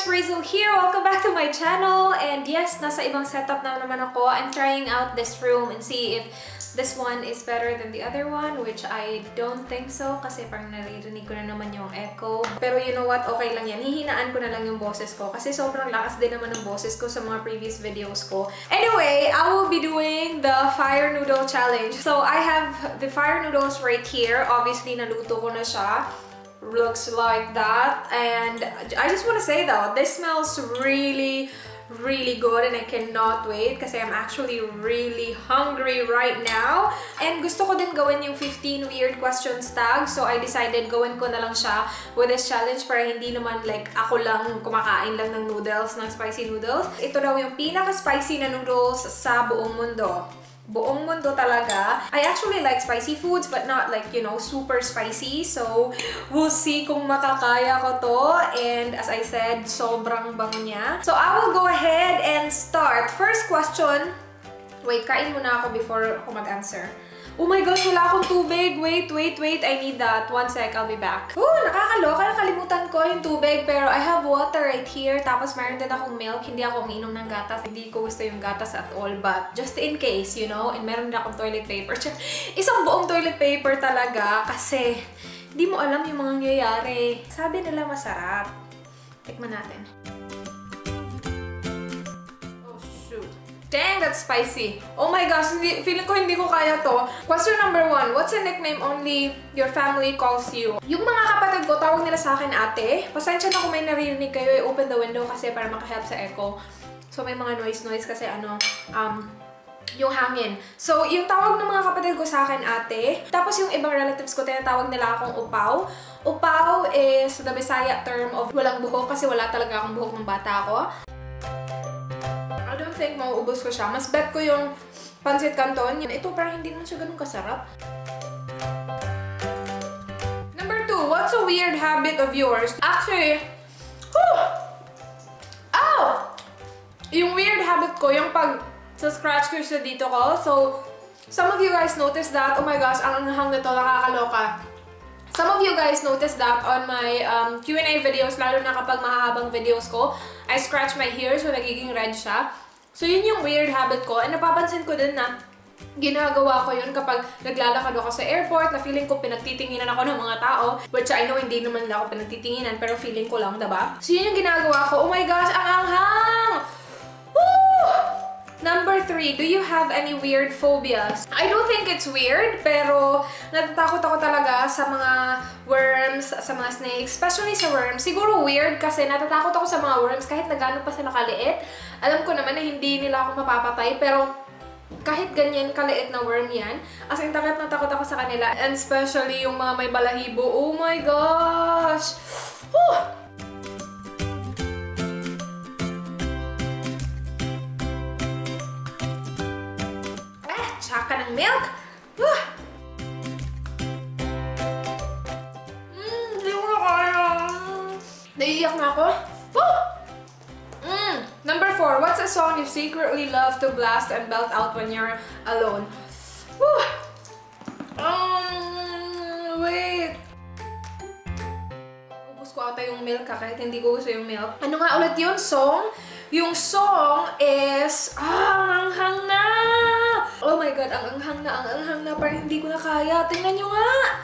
Razel here! Welcome back to my channel! And yes, nasa ibang setup na naman ako. I'm trying out this room and see if this one is better than the other one, which I don't think so kasi parang naririnig ko na naman yung echo. Pero you know what? Okay lang yan. Hihinaan ko na lang yung boses ko kasi sobrang lakas din naman ng boses ko sa mga previous videos ko. Anyway, I will be doing the fire noodle challenge. So I have the fire noodles right here. Obviously, naluto ko na siya. Looks like that, and I just want to say though, this smells really good and I cannot wait kasi I'm actually really hungry right now. And gusto ko din gawin yung 15 weird questions tag, so I decided gawin ko na lang siya with this challenge para hindi naman like ako lang kumakain lang ng noodles, ng spicy noodles. Ito daw yung pinaka-spicy na noodles sa buong mundo. Buong mundo talaga. I actually like spicy foods but not like, you know, super spicy. So, we'll see kung makakaya ko to. And as I said, sobrang bango niya. So, I will go ahead and start. First question. Wait, kain muna ako before ako mag-answer. Oh my gosh, wala akong tubig. Wait. I need that. One sec, I'll be back. Nakakaloka. Nakalimutan ko yung tubig. Pero I have water right here. Tapos mayroon din akong milk. Hindi ako umiinom ng gatas. Hindi ko gusto yung gatas at all. But just in case, you know. And meron din akong toilet paper. Isang buong toilet paper talaga. Kasi hindi mo alam yung mga nangyayari. Sabi nila masarap. Tikman natin. Dang, that's spicy. Oh my gosh, feeling ko hindi ko kaya to. Question number 1. What's a nickname only your family calls you? Yung mga kapatid ko, tawag nila sa akin ate. Pasensya na kung may naririnig kayo, open the window kasi para makahelp sa echo. So may mga noise kasi yung hangin. So, yung tawag ng mga kapatid ko sa akin ate. Tapos yung ibang relatives ko, tinatawag nila akong upaw. Upaw is the Bisaya term of walang buhok kasi wala talaga akong buhok ng bata ako. I don't think mauubos ko siya. Mas bet ko yung pancit canton. Ito parang hindi naman siya ganun kasarap. Number 2, what's a weird habit of yours? Actually, yung weird habit ko, yung pag-scratch ko sa dito ko. So, some of you guys noticed that. Oh my gosh, ang anghang na to, nakakaloka. Some of you guys noticed that on my Q&A videos, lalo na kapag mahahabang videos ko, I scratch my hair so nagiging red siya. So yun yung weird habit ko. And napapansin ko din na ginagawa ko yun kapag naglalakad ako sa airport na feeling ko pinagtitinginan ako ng mga tao. Which I know hindi naman nila ako pinagtitinginan pero feeling ko lang, diba? So yun yung ginagawa ko. Oh my gosh, ang anghang! Woo! Number 3, do you have any weird phobias? I don't think it's weird, pero natatakot ako talaga sa mga worms, sa mga snakes, especially sa worms. Siguro weird kasi natatakot ako sa mga worms kahit na gano'n pa sila kaliit. Alam ko naman na hindi nila ako mapapatay, pero kahit ganyan kaliit na worm yan, as in takot na takot ako sa kanila. And especially yung mga may balahibo. Oh my gosh! Whew! Tsaka ng milk. Hindi ko na kaya. Naiiyak na ako. Number 4. What's a song you secretly love to blast and belt out when you're alone? Wait. Ubus ko ata yung milk kahit hindi ko gusto yung milk. Ano nga ulit yun? Song? Yung song is... ang anghang na! Oh my god, ang anghang na, parang hindi ko na kaya. Tingnan nyo nga!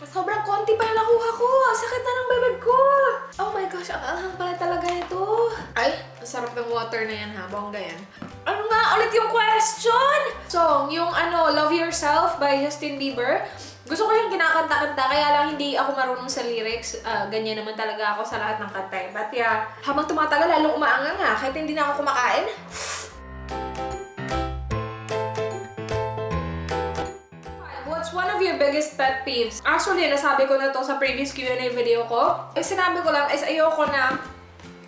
Sobrang konti pa yung nakuha ko. Sakit na ng bibig ko. Oh my gosh, ang anghang pala talaga ito. Ay, sarap ng water na yan ha, bongga yan. Ano nga ulit yung question? Song, yung Love Yourself by Justin Bieber. Gusto ko yung kinakanta-kanta, kaya lang hindi ako marunong sa lyrics. Ganyan naman talaga ako sa lahat ng kanta. But yeah, habang tumatagal, lalong umaangang ha, kahit hindi na ako kumakain. What's one of your biggest pet peeves? Actually, nasabi ko na to sa previous Q&A video ko. Sinabi ko lang is ayoko na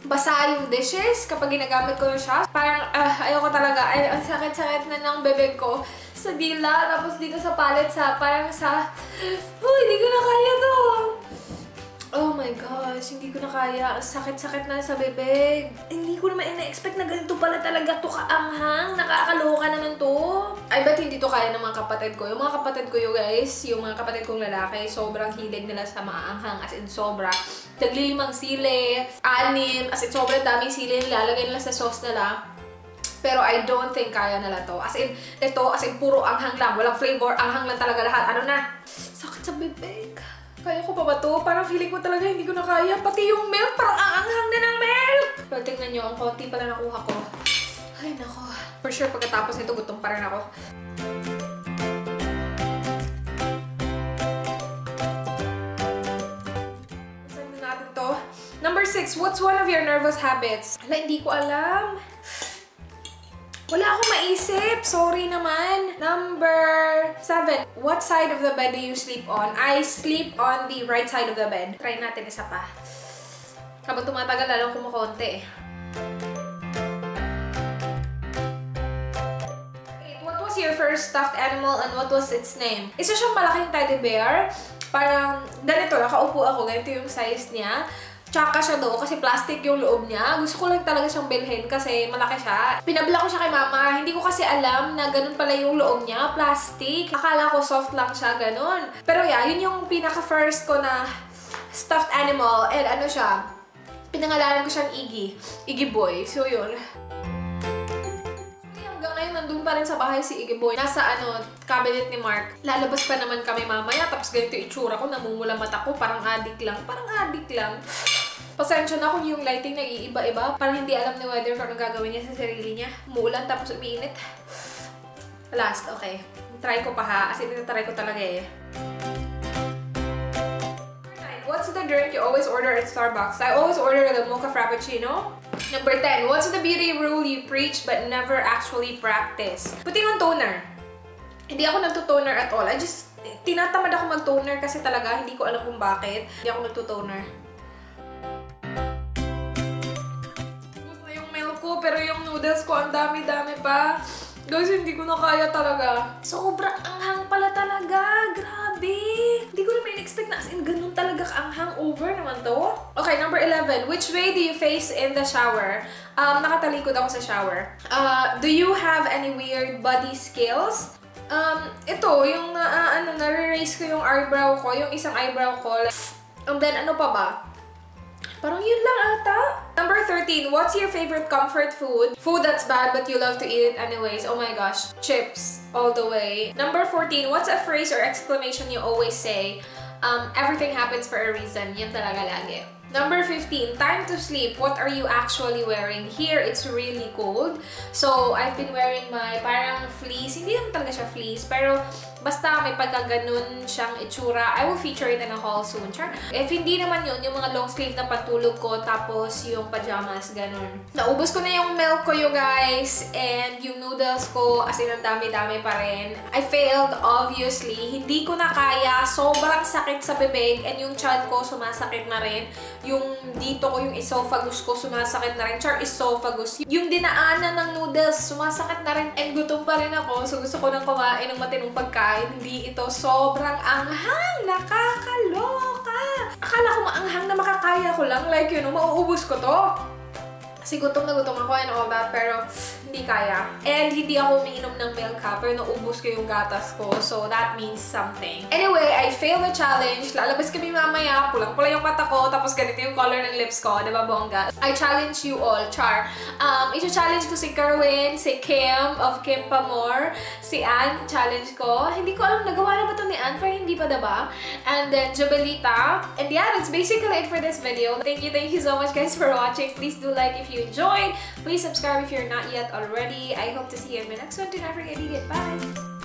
basa yung dishes kapag ginagamit ko na siya. Parang ayoko talaga. Ay, ang sakit-sakit na ng bebek ko sa dila. Tapos dito sa palate, parang sa... hindi ko na kaya to. Oh my my gosh, hindi ko na kaya. Sakit-sakit na sa bibig. Hindi ko naman ina-expect na ganito pala talaga to kaanghang. Nakakaloka naman to. Ay, ba't hindi to kaya ng mga kapatid ko? Yung mga kapatid ko guys, yung mga kapatid kong lalaki, sobrang hilig nila sa maanghang. As in, sobra. Taglilimang sili, 6, as in, sobrang daming sili nilalagay nila sa sauce nila. Pero I don't think kaya nila to. As in, ito, puro anghang lang. Walang flavor, anghang lang talaga lahat. Ano na? Sakit sa bibig. Kaya ko pa ba to? Parang feeling ko talaga hindi ko na kaya. Pati yung milk, parang aanghang na ng milk! Pero tingnan nyo, ang konti pala nakuha ko. Ay, nako. For sure, pagkatapos nito, gutom pa rin ako. Saan na natin to? Number 6, what's one of your nervous habits? Hala, hindi ko alam. Wala akong maisip. Sorry naman. Number 7. What side of the bed do you sleep on? I sleep on the right side of the bed. Try natin isa pa. Kapag tumatagal, lalong kumukonti. What was your first stuffed animal and what was its name? Isa siyang malaking teddy bear. Parang, ganito, nakaupo ako. Ganito yung size niya. Tsaka siya do kasi plastic yung loob niya. Gusto ko lang talaga siyang bilhin kasi malaki siya. Pinabila ko siya kay mama. Hindi ko kasi alam na ganun pala yung loob niya. Plastic. Akala ko soft lang siya, ganun. Pero yeah, yun yung pinaka-first ko na stuffed animal. And ano siya, pinangalanan ko siyang Iggy. Iggy Boy. So yun. Hanggang ngayon, nandun pa rin sa bahay si Iggy Boy. Nasa cabinet ni Mark. Lalabas pa naman kami mamaya. Tapos ganito yung itsura ko. Namumula mata ko. Parang adik lang. Pasensya na kung yung lighting nag-iiba-iba. Parang hindi alam ni Weather kung anong gagawin niya sa sarili niya. Umuulan tapos umiinit. Last, okay. Try ko pa ha. As in, try ko talaga eh. What's the drink you always order at Starbucks? I always order the mocha frappuccino. Number 10. What's the beauty rule you preach but never actually practice? Putting on toner. Hindi ako nagtutoner at all. Tinatamad ako mag-toner kasi talaga hindi ko alam kung bakit. Hindi ako nagtutoner. Pero yung noodles ko, ang dami-dami pa. Guys, hindi ko na kaya talaga. Sobrang anghang pala talaga. Grabe. Hindi ko naman in-expect na as in ganun talaga ka-anghang over naman to. Okay, number 11. Which way do you face in the shower? Nakatalikod ako sa shower. Do you have any weird body skills? Ito, yung nare-raise ko yung eyebrow ko, yung isang eyebrow ko. And then, ano pa ba? Parang yun lang ata. Number 13, what's your favorite comfort food? Food that's bad but you love to eat it anyways. Oh my gosh, chips all the way. Number 14, what's a phrase or exclamation you always say? Everything happens for a reason. Yan talaga lagi. Number 15, time to sleep. What are you actually wearing? Here, it's really cold. So, I've been wearing my parang fleece. Hindi naman talaga siya fleece, pero basta may pagkaganon siyang itsura. I will feature it in a haul soon. Char. If hindi naman yun, yung mga long sleeve na pantulog ko, tapos yung pajamas, ganun. Naubos ko na yung milk ko, you guys, and yung noodles ko, as in ang dami-dami pa rin. I failed, obviously. Hindi ko na kaya. Sobrang sakit sa bibig, and yung tiyan ko, sumasakit na rin. Yung dito ko, yung esophagus ko, sumasakit na rin. Char, esophagus. Yung dinaanan ng noodles, sumasakit na rin. And gutom pa rin ako. So, gusto ko nang kumain ng matinong pagkain. Hindi ito sobrang anghang. Nakakaloka. Akala ko maanghang na makakaya ko lang. Like, you know, mauubos ko to. Kasi gutom na gutom ako and all that. Pero, hindi kaya. And hindi ako umiinom ng milk ha, pero naubos ko yung gatas ko. So, that means something. Anyway, I failed the challenge. Lalabas kami mamaya. Pulang-pula yung mata ko. Tapos ganito yung color ng lips ko. Diba, bongga? I challenge you all. Char. Ito-challenge ko si Kerwin, si Kim of Kim Pamor, si Ann, challenge ko. Hindi ko alam, nagawa na ba ito ni Ann? Pero hindi pa diba? And then, Jobelita. And yeah, that's basically it for this video. Thank you so much guys for watching. Please do like if you enjoyed. Please subscribe if you're not yet already. I hope to see you in my next one. Do not forget to hit bye!